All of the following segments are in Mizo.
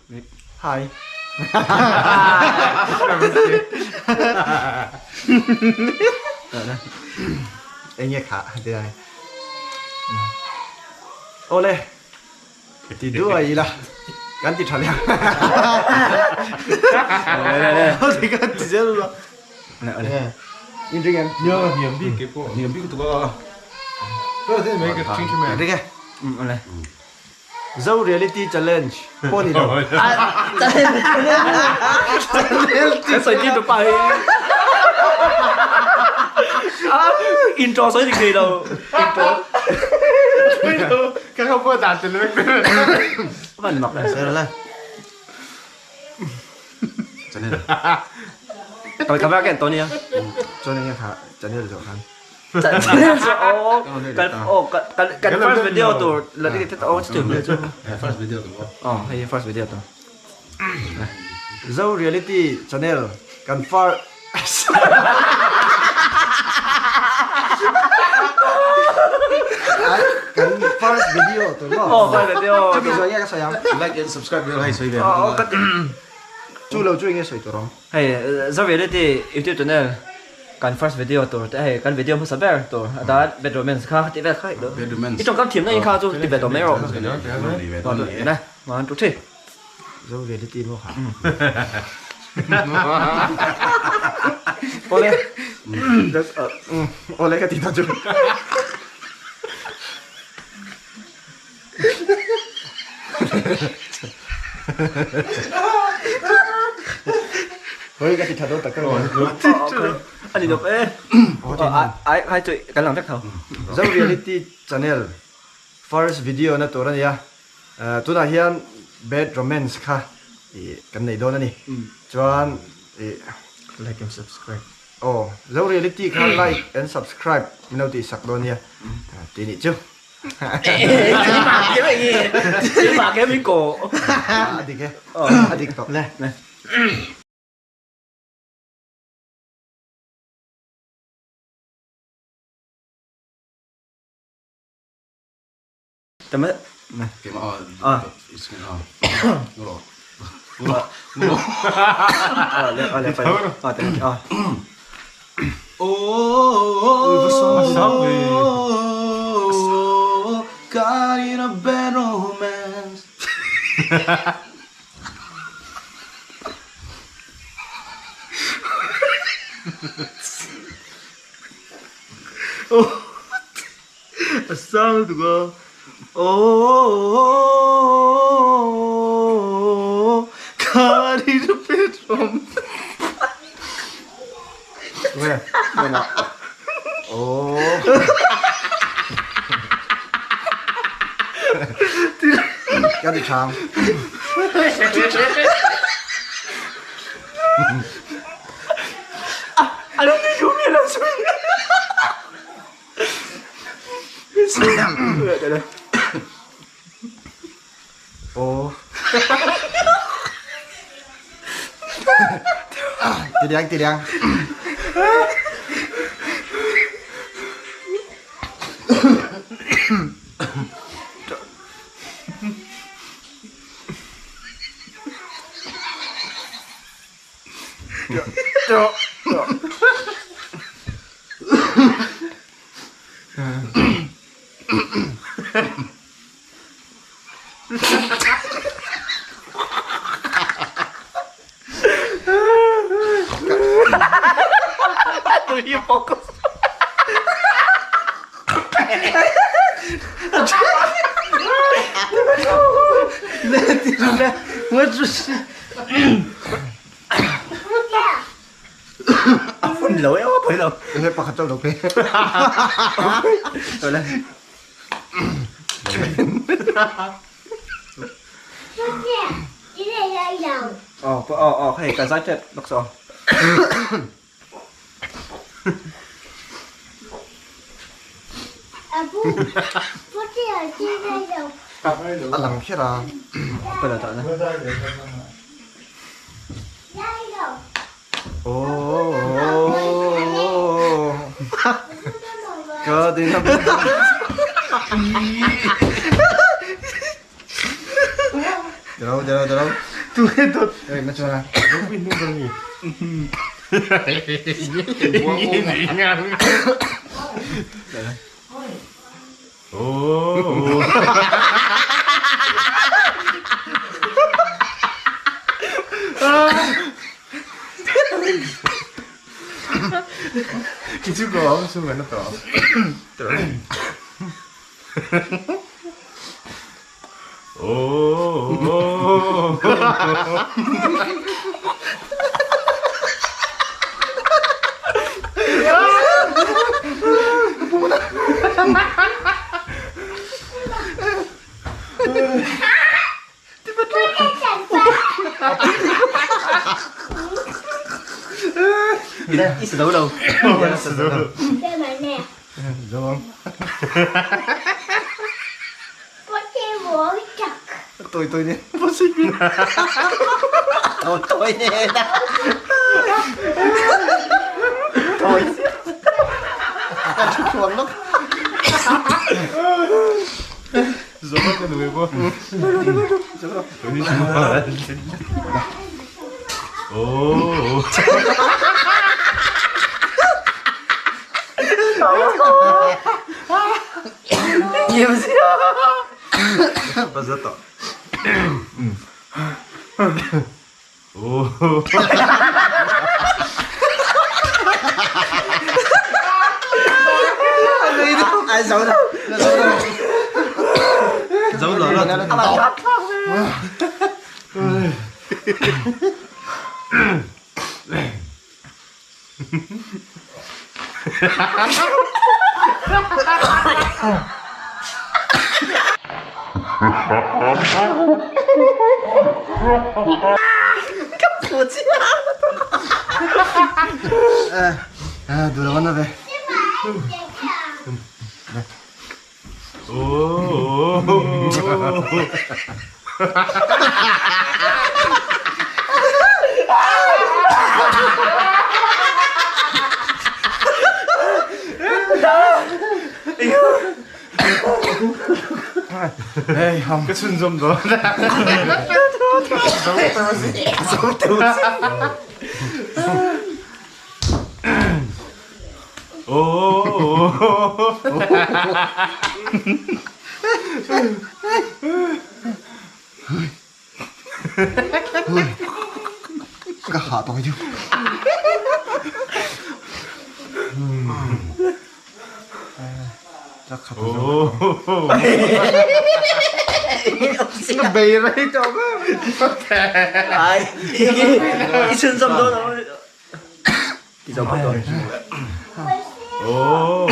Hi. Enge kha ti ai. Awle. Ti duai ila. Kan ti tha leh. Ti kan ti zel la. In ring em? Nia hniam bik ke pawh. Hniam bik tuk a. Tuna te mai ka ching ching mai. Ring e. Awle. Zo Reality Challenge pawh ni lo. Kan sawi tir tu pa hi. Intro sawi dik thei lo. Intro. Ka ka pawh dan tel vek te. Van mak le. Sawi la. Channel. Tôi cảm ơn các anh nia. Cho nên kha channel zawh khan. Kan oh kan kan first video tur la ti ta oh chu chu. First video tu. Oh hei first video tu. Zo Reality Channel kan far kan first video tur maw? Oh first video. Chumi zawh nge ka sawi ang? Like and subscribe vel hei sawi ve. Oh ka Chu lo chu enge sawi tur ang? Hei Zo Reality YouTube channel kan first video tur te hei kan video hmasa ber tur a dan bad romance kha ti vel kha Bad romance. I tawngkam thiam na in kha chu ti ve tawh mai rawh. Ne man tu thi. Zo Reality maw kha? Awle. Awle ka ti ta chu. Hoi ka ti tha dawn tak tak mai. Ani dawp e. Ai ai chu kan lang vek tho. Zo Reality Channel first video na tur a nia. Tunah hian Bad Romance kha kan nei dawn a ni. Chuan Like and subscribe. Aw, Zo Reality kha like and subscribe min lo tihsak dawn nia tih nih chu. A dik e, a dik tawh. Le. Tama. Ah. Ah, le, ah, le, pa. Ah, te, ah. Oh, caught in a bad romance. A sang lutuk a. Aww Caught in a bad romance. Nge? Aww. Ka ti chang. A lo ti chu mi lo chu. Aww. Ti diang ti diang. A phun lo em a pui lo. He pakhat chauh lo pe. Rồi lên. Ờ, ờ, ờ, hei, ka zai tep lawk saw. A lang kher a. Ka lo tah na. Aww. Ka din a. Dalo, dalo, dalo. Tu nge dawt? Ei na chuan a. Ropui hnung ber mi. Oh. Ki chu ko awm chu kan to. Oh. I sa zo lo. Sa zo lo. Zo ang. Tôi tôi nè. Bố sinh viên. Tôi tôi nè. Thôi. Kan chuk chuang lok. Zo ka nu bo. Oh. Nhiều gì đó. Bazata. Oh. Ai giấu đâu? Giấu lỡ là À, đủ rồi nó về. Oh. Hey, hom. Cái xuân dâm đó. Oh. Ka ha tawng chu. Chắc khát rồi. Oh. Nó bày ra cho Ai? I xuân dâm đó đâu. Đi dấu bắt rồi. Oh.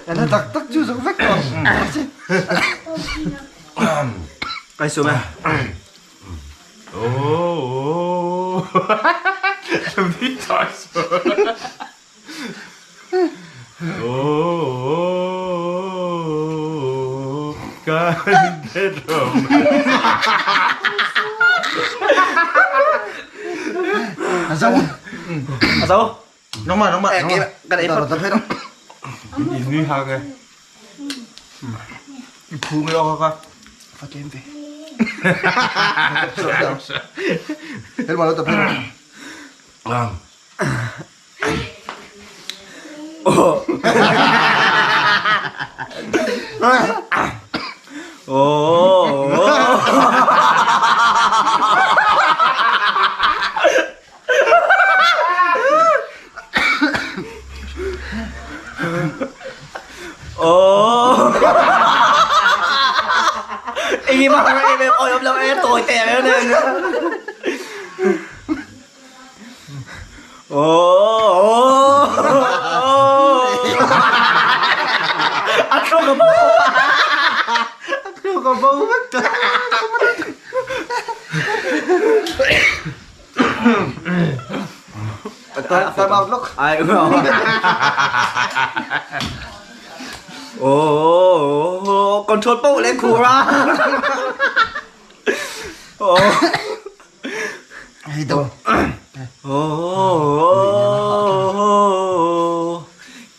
Nó tắc tắc chú giống vách còn. Cái số mà. Oh. Bị tỏi rồi. Oh. Cái bedroom. À dâu. À dấu. Nóng mà, nóng mà, nóng mà. Cái đấy Tao tập hết không? Nhìn như hàng này. Phù mới lo coi. Phát em về. Hết mà nó tập hết rồi. Ồ. Ồ. Ồ. Ý mà em ôi ông đâu em tồi tệ nữa nè. Ồ. Ăn không có bầu. Ăn không có bầu mất. Time out look. Ai cũng không. Ồ, control bộ lên khù ra. Ồ. Hey đâu. Oh,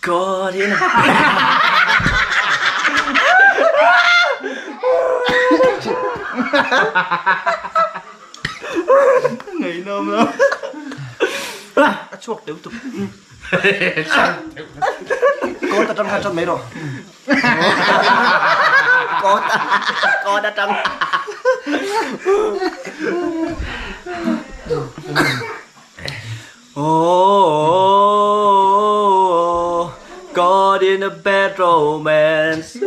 God in Ngaihnawm lo. A chhuak teuh tuk. Kawt atang khan tan mai rawh. Kawt kawt atang. Oh, God in a bad romance.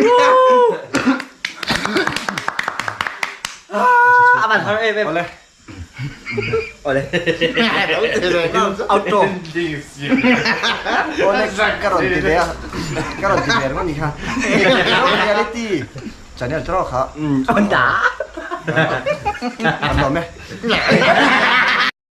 A van har em em. Awle. Awle. Outro. Awle ka rawn ti ve a. Ka rawn ti ve ringawt ni kha. Reality channel trawk kha. An da. An lawm e.